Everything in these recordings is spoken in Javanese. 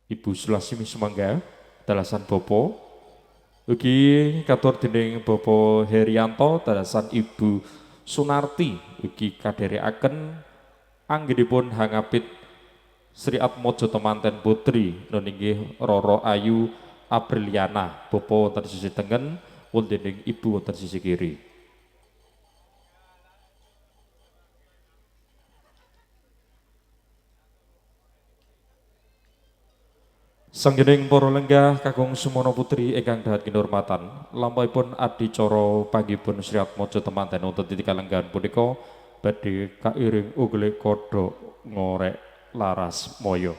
Ibu Sulasmi sumangga dalasan Bapak. Ugi katur dening Bapak Herianto dalasan Ibu Sunarti ugi kadherekaken anggenipun hangapit Sri Atmojo temanten putri nun inggih Roro Ayu Apriliana, Bapak wonten sisi tengen wonten dening Ibu wonten sisi kiri. Sanggening para lenggah kakung sumono putri ingkang dahat kinurmatan, lampahipun adicara panggihipun Sri Atmojo temanten wonten titik kalenggahan punika badhe kairing ugle kodhok ngorek laras moyo.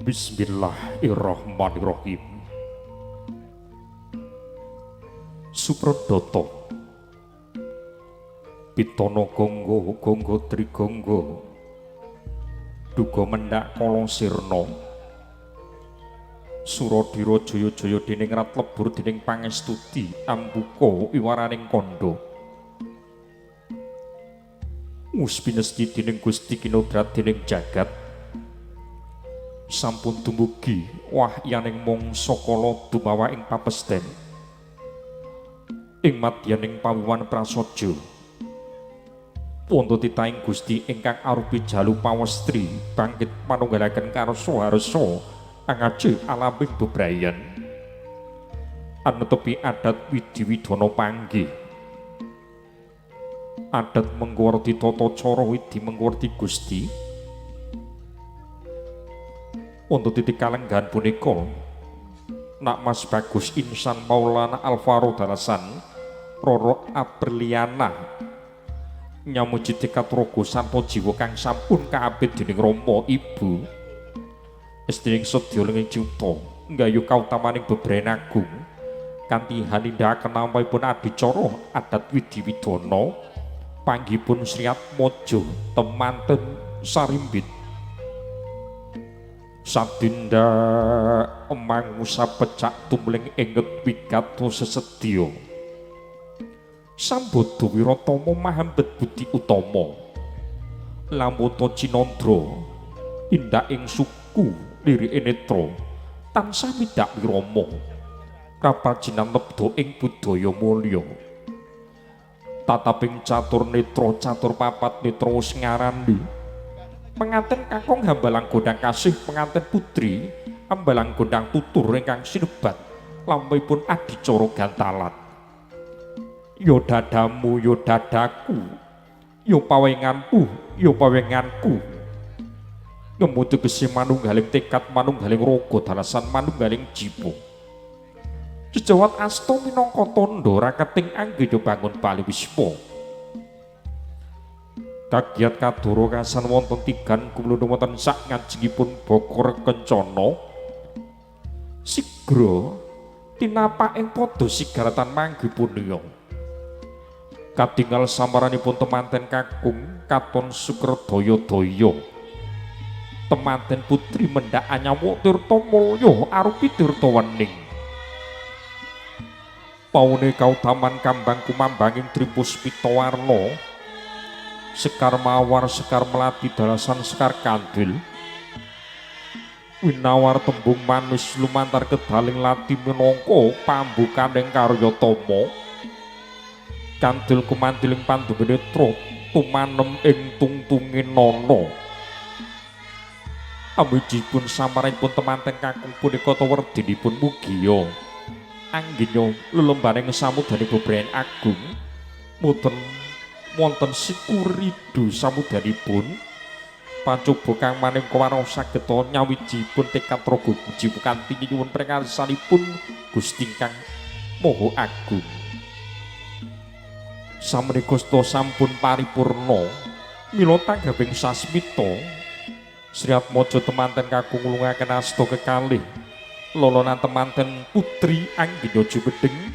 Bismillahirrahmanirrahim. Suprodoto Pitono Gonggo Gonggo Trigonggo Duga mendak kala sirna Suradira jaya-jaya dening rat lebur dening pangestuti ambuka iwaraning kandha Muspinesti dening Gusti kinodrat dening jagat sampun dumugi wahyaning mangsa kala dumawa ing papesten ing madyaning pawuwan prasaja wonten titahing Gusti ingkang arupi jalu pawestri bangkit manunggalaken karsa harsa angaji alaming bebrayan anetepi adat widhi widana panggih adat mengkuwerdi tata cara widhi mengkuwerdi Gusti. Wonten titik kalenggahan punika Nak Mas Bagus Insan Maulana Alvaro dalasan Roro Apriliana nyamuji tekad raga sarta jiwa kang sampun kaapit dening Rama Ibu estining sedya lenging cipta nggayuh kautamaning bebrayan agung kanthi hanindakaken nampahipun adicara adat widhi widana panggihipun Sri Atmojo temanten sarimbit. Sadinda mangusa pecak tumling inget wigato sesedya Sambodha Wiratama mahambet budi utama Lamuta Cinandra tindak ing suku lirike netra tansah midhak wirama kapajinan lebda ing budaya mulya tataping catur netra catur papat netra wis ngarani penganten kakung hambalang gondang kasih penganten putri hambalang gondang tutur ingkang sinebat lampahipun adicara gantalan. Yo dadamu yo dadaku yo pawenganku yo pawenganku ngemu tegese manunggaling tekad manunggaling raga dalasan manunggaling jiwa. Jejawat asta minangka tandha raketing anggenya bangun bali wisma. Kagiat kadoro kasan wonten tigan kumlundung wonten sak ngajengipun Bokor Kencana sigra tinapak ing padha sigaratan manggi punika. Katingal samaranipun temanten kakung katon sukredaya-daya. Temanten putri mendhak anyawuk tirta mulya arupi tirta wening. Paune kautaman kambang kumambanging Tripuspita warna sekar mawar sekar melati dalasan sekar kandil winawar tembung manis lumantar kedaling lati minangka pambukaning karya tama kandil kumandiling pandumenetra tumanem ing tungtunge nana. Amwijipun samaranipun temanten kakung punika werdinipun mugia anggenya lelembaning samudane bebrayan agung mboten wonten sikuridu samudanipun pancoba kang maneka warna sageta nyawijipun tekad raga puji kanthi nyuwun pringarsanipun Gusti kang Maha Agung. Samenika sampun paripurna mila tanggaping sasmita Sri Atmojo temanten kakung nulungaken asta kekalih lolonan temanten putri Anggina Jumedheng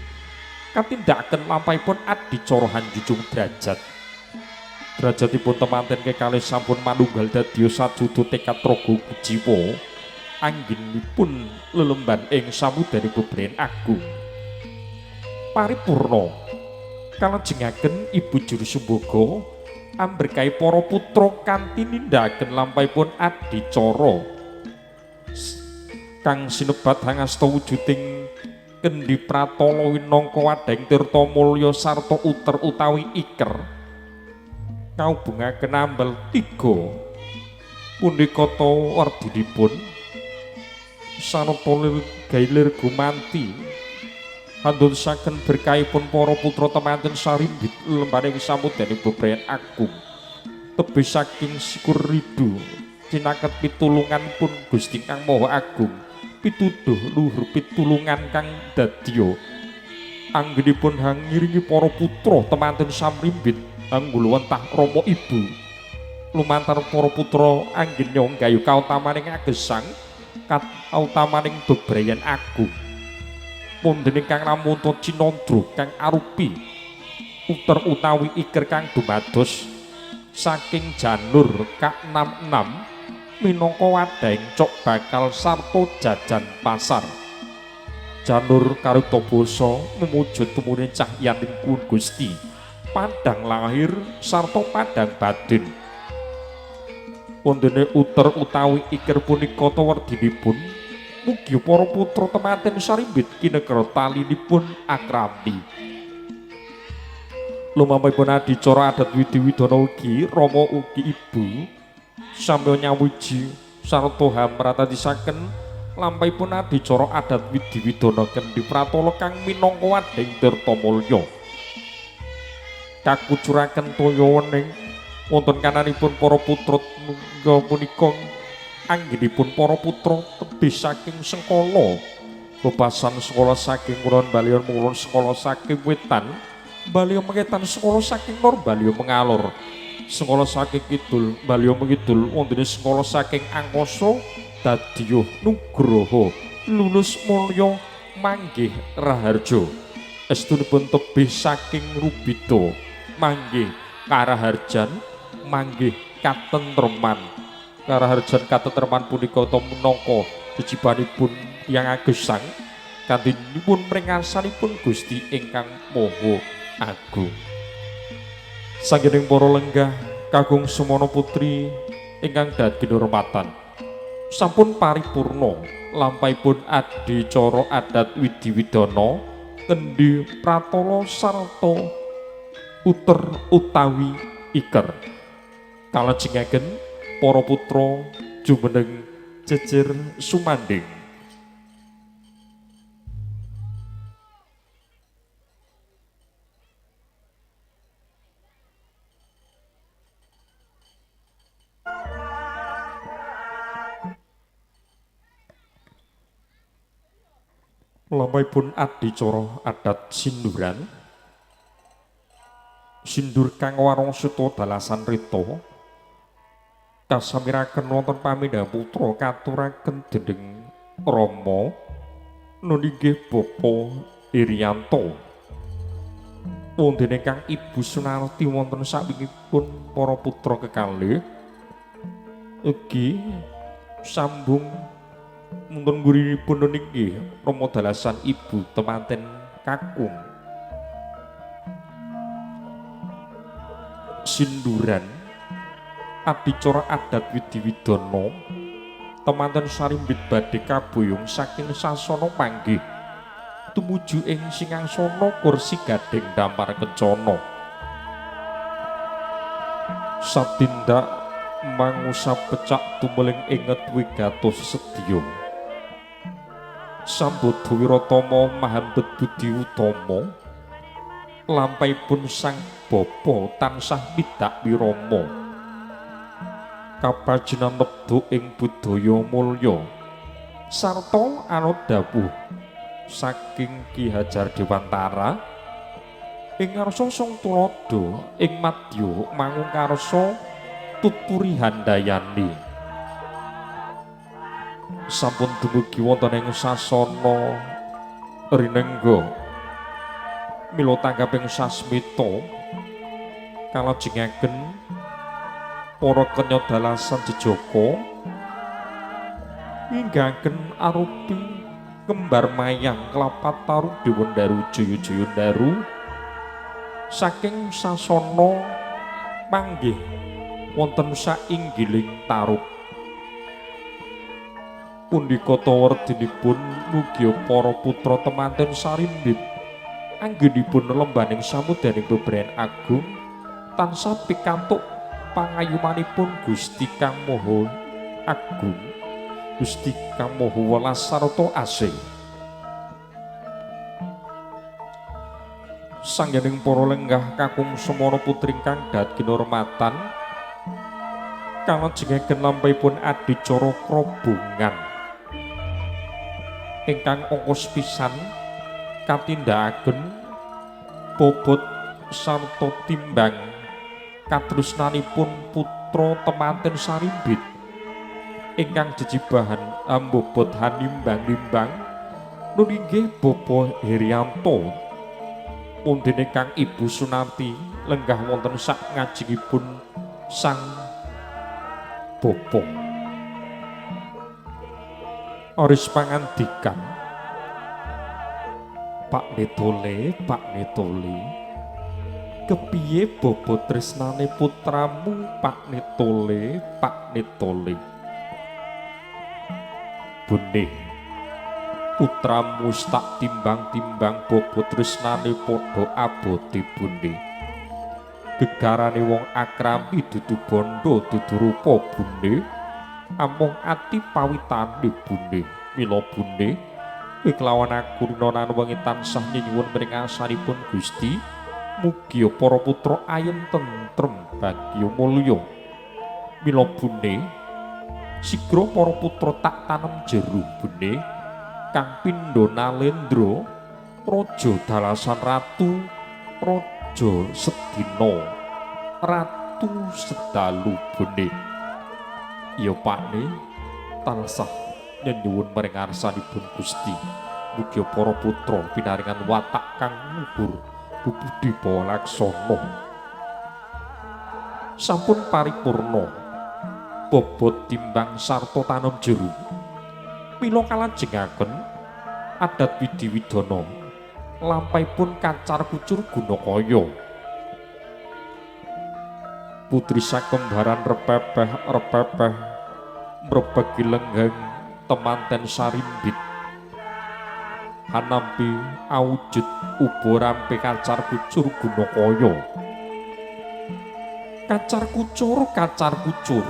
katindakaken lampahipun adicara hanjujung derajat. Derajatipun temanten kekalih sampun manunggal dadya sajuta tekad raga jiwa anggenipun lelemban ing samudane bebrayan agung. Paripurna kalajengaken Ibu Juru Sumbaga amberkahi para putra kanthi nindakaken lampahipun adicara kang sinebat hangasta wujuding kendhi pratala winangka wadhahing tirta mulya sarta uter utawi iker kaubungaken ambel tiga punika ta wardinipun sarta gailir gumanti handunsaken berkahipun para putra temanten sarimbit lembaning samudane bebrayan agung tebih saking sikur ridu cinaket pitulunganipun Gusti Kang Maha Agung pituduh luhur pitulungan kang dadya anggenipun hangiringi para putra temanten samrimbit anggulwentah rama ibu lumantar para putra anggenya nggayuh kautamaning agesang kautamaning bebrayan agung wonten kang lamunta cinandra kang arupi uter utawi iker kang dumados saking janur K66 minangka wadhahing cok bakal sarta jajan pasar. Janur karipta basa memujud tumune cahyaning kuwun Gusti padang lahir sarta padang batin. Wontene uter utawi iker punika werdinipun mugi para putra temanten sarimbit kinekera talinipun akrami. Lumampahipun adicara adat widi widana ugi rama ugi ibu samya nyawiji sarta hamratadisaken lampahipun adicara adat widi widana kendhi pratala kang minangka wadhahing tirta mulya. Kakucuraken toya wening wonten kananipun para putra punika anggenipun para putra tebih saking sengkala bebasan sekolah saking kulon balion mengulon sekolah saking wetan balion mengetan sekolah saking lor balion mengalor sekolah saking kidul balion mengidul wontene sekolah saking angkasa dadya nugroho lulus mulya manggih raharja estunipun tebih saking rubida manggih karaharjan manggih katentreman. Karaharjan katentreman punika ta minangka jejibanipun tiyang agesang kanthi nyuwun pringasanipun Gusti ingkang Maha Agung. Sanggening para lenggah kakung semana putri ingkang dadi kinurmatan sampun paripurna lampahipun adicara adat widi widana kendhi pratala sarta uter utawi iker. Kalajengaken para putra jumeneng jejer sumandhing. Lampahipun adicara adat sinduran sindur kang warung suta dalasan rita kasamiraken wonten pamindhahan putra katuraken dening Rama nun inggih Bapa Irianto. Wondene kang Ibu Sunarti wonten sawingipun para putra kekalih ugi sambung wonten gurinipun nun inggih Rama dalasan ibu temanten kakung. Sinduran adicara adat widi widana temanten sarimbit badhe kaboyong saking sasana panggih tumuju ing singangsana kursi gadhing dampar kencana. Satindak mangusap pecak tumeling inget wigatos sedya. Sambodha Wiratama mahambet budi utama lampahipun sang bapa tansah midak wirama. Kapajenan nepdu ing budaya mulya sarta anut dawuh saking Ki Hajar Dewantara ing ngarsa Sang Tuladha ing madya mangungkarsa tuturi handayani. Sampun dumugi wonten ing sasana rinengga mila tanggaping sasmita kalajengaken para kenya dalasan jejaka inggaken arupi kembar mayang kelapat taru Dewandaru Jaya Jayandaru saking sasana manggih wonten sainggiling tarub. Pundi kata werdinipun mugia para putra temanten sarimbit anggenipun lembaning samudaning bebrayan agung tansah pikantuk pangayumanipun Gusti Kang Maha Agung, Gusti Kang Maha Welas sarta asih. Sanggening para lenggah kakung semana putri ingkang dat kinurmatan kalajengaken lampahipun adicara krobongan ingkang ongkos pisan katindakaken bobot sarta timbang katresnanipun putra temanten sarimbit ingkang jejibahan ambobot hanimbang-nimbang nun inggih Bapak Herianto mundine kang Ibu Sunarti lenggah wonten sak ngajengipun sang bapa. Aris pangandikan, Pak Netole, Pak Netole, kepiye bobot tresnane putramu Pak Netole, Pak Netole? Bune, putramu tak timbang-timbang bobot tresnane padha abote bune. Gegarane wong akrami dudu bondo dudu rupa bune, amung ati pawitane bune. Mila bune, kowe kelawan aku rina wengi tansah nyuwun mring ngarsanipun Gusti, mugi para putra ayem tentrem bagya mulya. Mila bune, sigra para putra tak tanem jeru bune, kang pindha nalendra raja dalasan ratu raja sedina ratu sedalu bune. Ya Pakne, tansah nyuwun mring ngarsanipun Gusti, mugi para putra pinaringan watak kang luhur bubudi bawa laksana. Sampun paripurna bobot timbang sarta tanem jeru. Mila kalajengaken adat widi widana lampahipun kacar kucur gunakaya. Putri sakembaran repepeh repepeh mrebegi lenggeng temanten sarimbit hanampi aujud ubo rampe kacar kucur gunakaya. Kacar kucur kacar kucur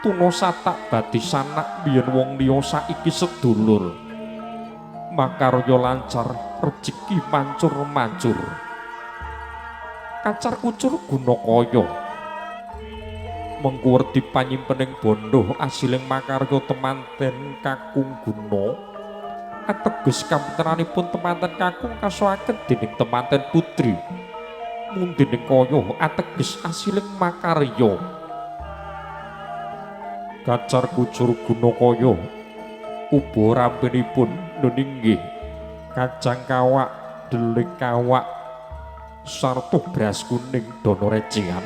tuna satak badi sanak biyen wong liya saiki sedulur. Makarya lancar rejeki mancur-mancur. Kacar kucur gunakaya mengku werdi panyimpening bondo asiling makarya temanten kakung guna ateges kapitranipun temanten kakung kasoaken dening temanten putri mundhining kaya ateges asiling makarya. Kacar kucur gunakaya ubo rampinipun nun inggih kacang kawak delik kawak sarta beras kuning dana recehan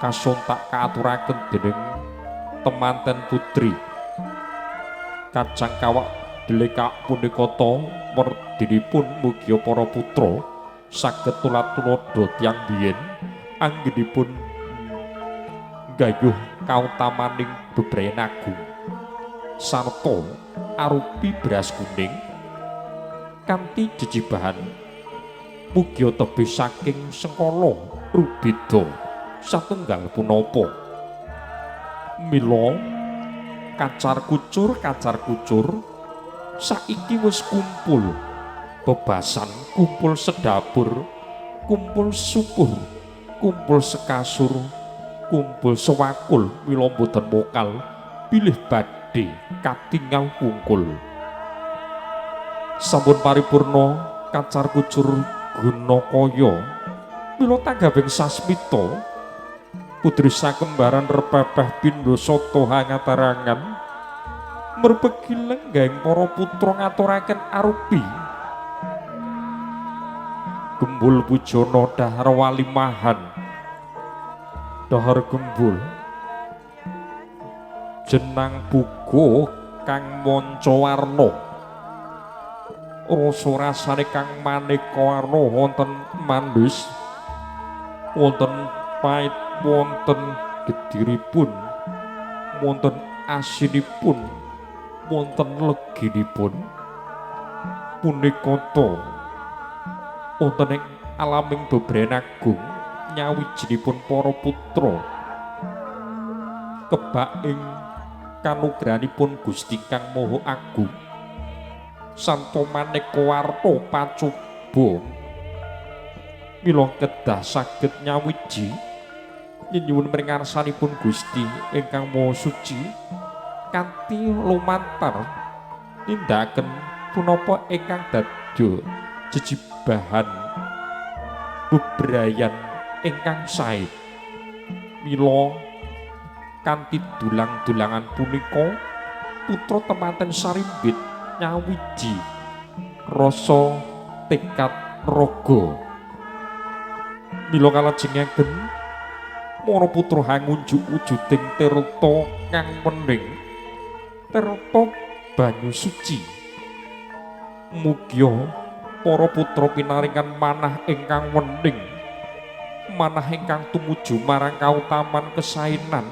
kasontak kaaturaken dening temanten putri. Kacang kawak delik kawak punika ta werdinipun mugia para putra saged tulat tuladha tiyang biyen anggenipun nggayuh kautamaning bebrayan agung sarta arupi beras kuning kanthi jejibahan mugia tebih saking sengkala rubeda satunggal punapa. Mila kacar kucur saiki wis kumpul bebasan, kumpul sedapur, kumpul supur, kumpul sekasur, kumpul sewakul. Mila mboten mokal bilih badhe katingal wungkul. Sampun paripurna kacar kucur gunakaya. Mila tanggaping sasmita Putri sakembaran repepeh pindha sata hangatarangan mrepegi lenggahing para putra ngaturaken arupi gembul pujana dahar walimahan dahar gembul jenang bugo kang manca warna rasa rasane kang maneka warna wonten manis wonten pait wonten gediripun wonten asinipun wonten leginipun punika ta wonten ing alaming bebrayan agung nyawijinipun para putra kebak ing kanugrahanipun Gusti Kang Maha Agung sarta maneka warna pacoba mila kedah saged nyawiji nyenyuwun mring ngarsanipun Gusti ingkang Maha Suci kanthi lumantar nindakaken punapa ingkang dadya jejibahan bebrayan ingkang sae. Mila kanthi dulang-dulangan punika putra temanten sarimbit nyawiji rasa tekad raga. Mila kalajengaken para putra hangunjuk wujuding tirta kang wening, tirta banyu suci. Mugia para putra pinaringan manah ingkang wening, manah ingkang tumuju marang kautaman kesainan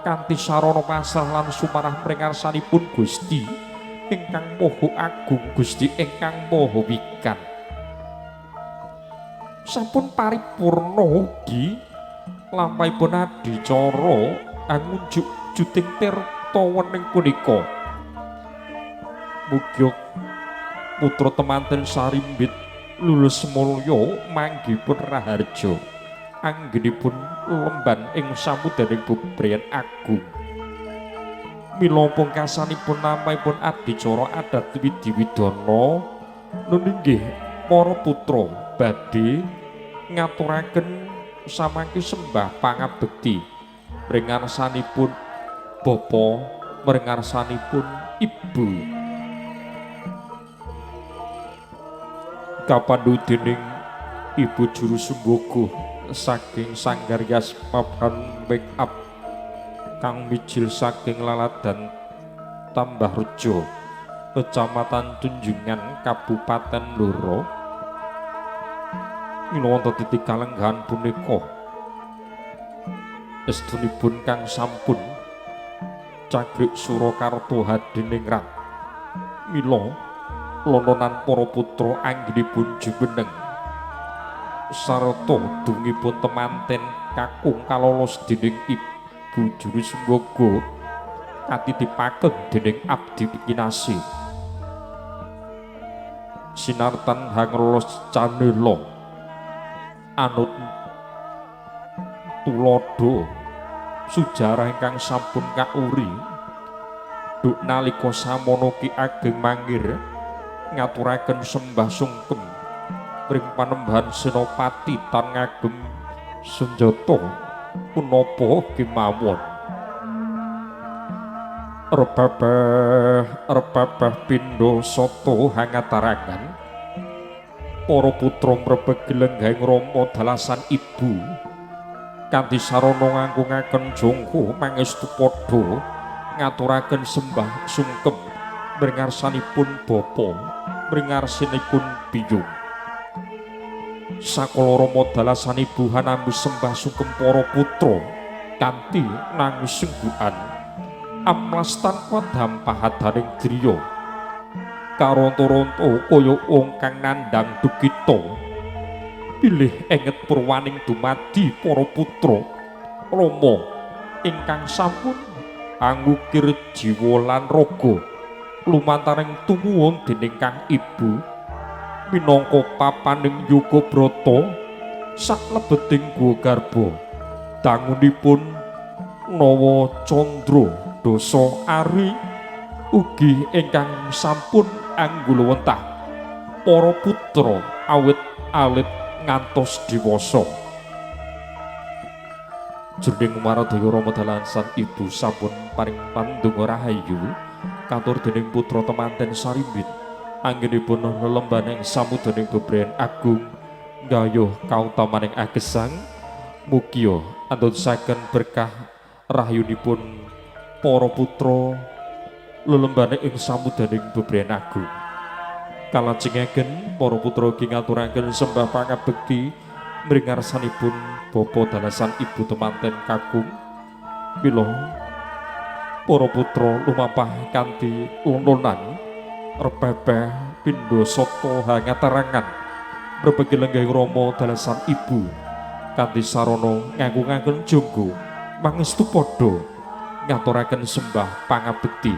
kanthi sarana pasrah lan sumarah mring ngarsanipun Gusti ingkang Maha Agung, Gusti ingkang Maha Wikan. Sampun paripurna ugi lampahipun adicara angunjuk juting tirta wening punika. Mugia putra temanten sarimbit lulus mulya manggihipun raharja anggenipun lemban ing samudaning bebrayan agung. Mila pungkasanipun lampahipun adicara adat widi widana nuninggih para putra badhe ngaturaken samangke sembah pangabekti mring ngarsanipun bapa, mring ngarsanipun ibu. Kapandhu dening Ibu Juru Sumbogo saking Sanggar Yas Papan Make Up kang mijil saking Laladan Tambahrejo, Kecamatan Tunjungan, Kabupaten Blora. Mila wonten titik kalenggahan punika estunipun kang sampun cagrik Surakarta Hadiningrat. Mila lononan para putra anggenipun jumeneng sarta dungipun temanten kakung kalolos dening Ibu Juru Sumbogo katitipaken dening abdi kinasih. Sinartan hanglolos canela anut tulodo sujarah ingkang sampun kauri duk nalika samono Ki Ageng Mangir ngaturaken sembah sungkem ring panembahan Senopati tan ngagem senjata punapa kemawon. Repepeh repepeh pindha sata hangatarangan para putra mrebegi lenggahing rama dalasan ibu kanthi sarana ngangkungaken jongko mangestu padha ngaturaken sembah sungkem mring ngarsanipun bapa, mring ngarsanipun biyung. Sakala rama dalasan ibu hanambi sembah sungkem para putra kanthi nangis senggukan amlas tanpa dampahadaning driya karonto-ronto kaya wong kang nandhang dukita. Bilih enget purwaning dumadi para putra rama ingkang sampun angukir jiwa lan raga lumantaring tumuwun dening kang ibu minangka papaning yoga brata saklebeting guwa garba dangunipun Nawa Candra Dasa Ari ugi ingkang sampun anggulawentah para putra awit alit ngantos dewasa. Jroning maradaya Rama dalasan ibu sampun paring pandonga rahayu katur dening putra temanten Sarimbit anggenipun lelembaning samudaning bebrayan agung gayuh kautamaning agesang mugia antunsaken berkah rahayunipun para putra lelembane ing samudaning bebrayan agung. Kalajengaken para putra ugi ngaturaken sembah pangabekti mring ngarsanipun bapa dalasan ibu temanten kakung. Mila para putra lumampah kanthi lon-lonan repepeh pindha sata hangatarangan mrebegi lenggahing rama dalasan ibu kanthi sarana ngagungaken jangga mangestu padha ngaturaken sembah pangabekti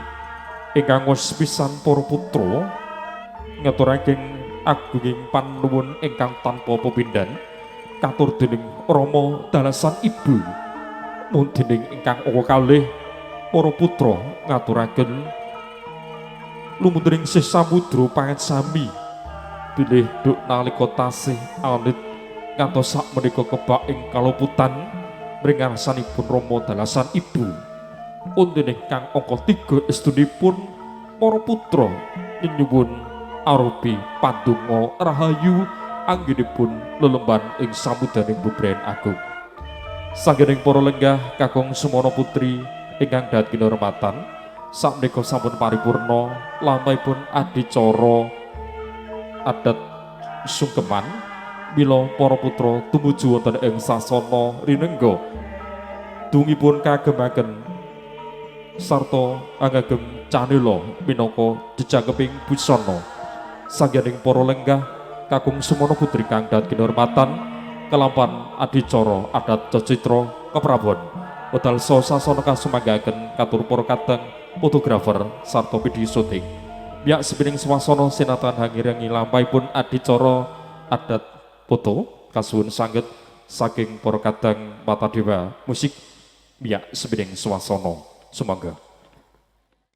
ingkang wis pisan para putra ngaturaken agunging panuwun ingkang tanpa pepindhan katur dening rama dalasan ibu. Mung dening ingkang angka kalih para putra ngaturaken lumuntering sih samudra pangaksami bilih duk nalika tasih alit ngantos sakmenika kebak ing kaluputan mring ngarsanipun rama dalasan ibu. Wonten ingkang angka 3 estunipun para putra nyenyuwun arupi pandonga rahayu anggenipun lelemban ing samudaning bebrayan agung. Sanggening para lenggah kakung semono putri ingkang dahat kinurmatan, sakmenika sampun paripurna lampahipun adicara adat sungkeman. Mila para putra tumuju wonten ing sasana rinengga dungipun kagemaken sarta angagem canela minangka jejangkeping busana. Sanggening para lenggah kakung semono putri kang dahat kinurmatan, kelampan adicara adat cecitra keprabon wedal sasana kasumanggaken katur para kadang fotografer sarta video syuting. Biak sepining swasana sinatan hangirengi lampahipun adicara adat foto kasuwun sanget saking para kadang Mata Dewa musik biak sepining swasana. Sumangga.